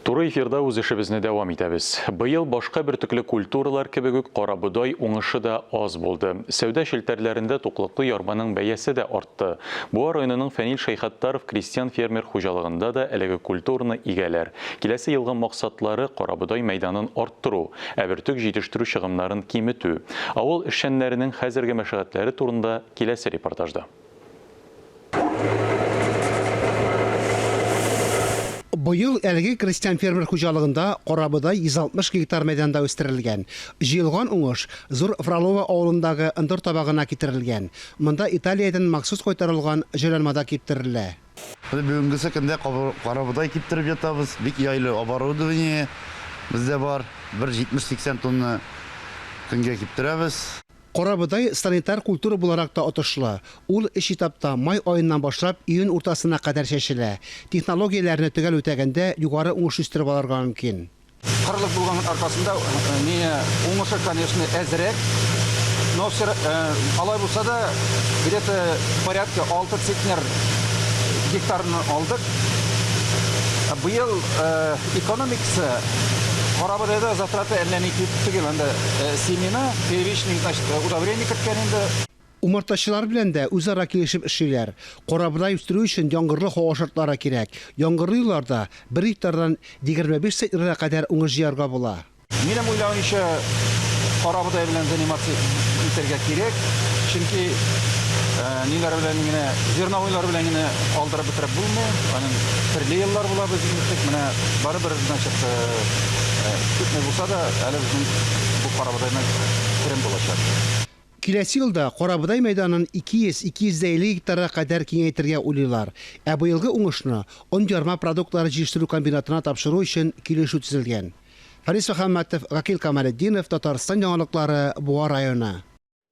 Туры эфирда үз эшебезне дәвам итәбез. Быел башка бөртекле культуралар кебек үк карабодай уңышы да аз булды. Сәүдә челтәрләрендә туклыклы ярманың бәясе дә артты. Буа районының Фәнил Шәйхаттаров крестьян-фермер хуҗалыгында да әлеге культураны игәләр. Киләсе елга максатлары, карабодай мәйданын арттыру, ә бөртек җитештерү чыгымнарын киметү. Авыл эшчәннәренең хәзерге мәшәкатьләре турында киләсе репортажда. Быел әлеге крестьян-фермер хуҗалыгында карабодай 160 гектар мәйданда үстерелгән. Җыелган уңыш Зур Фролово авылындагы ындыр табагына китерелгән. Монда Италиядән махсус кайтарылган җайланмада киптерелә. Без бүгенгесе көндә карабодай киптереп ятабыз. Бик яйлы оборудование бездә бар. Бер 70-80 тонна көнгә киптерәбез. Карабодай санитар культура буларак та отышлы. Ул өч этапта, май аеннан башлап июнь уртасына кадәр чәчелә. Технологияләрне төгәл үтәгәндә югары уңыш үстереп алырга мөмкин. Кырлык булган аркасында ни уңышы, конечно, әзрәк. Но все алай булса да, где-то порядка 6 центнер гектарны алдык. Быел экономикасы карабодайда затраты әллә ни күп түгел. Анда семена, первичный, значит, удобрение керткән инде. Умартачылар белән дә үзара килешеп эшлиләр. Карабодай үстерү өчен яңгырлы һава шартлары кирәк. Яңгырлы елларда бер гектардан 25 центнерга кадәр уңыш җыярга була. Минем уйлавымча, карабодай белән заниматься итәргә кирәк, чөнки ниләр белән генә, зерновойлар белән генә алдырып бетереп булмый. Аның төрле еллар була безнең тик менә барыбер, значит, күпме булса да, әле безнең бу карабодайның керем булачак. Киләсе елда карабодай мәйданын 200, 250 гектарга кадәр киңәйтергә уйлыйлар. Ә быелгы уңышны он-ярма продуктлары җитештерү комбинатына тапшыру өчен килешү төзелгән. Фарис Мөхәммәтов, Гакил Камалетдинов, Татарстан яңалыклары, Буа районы.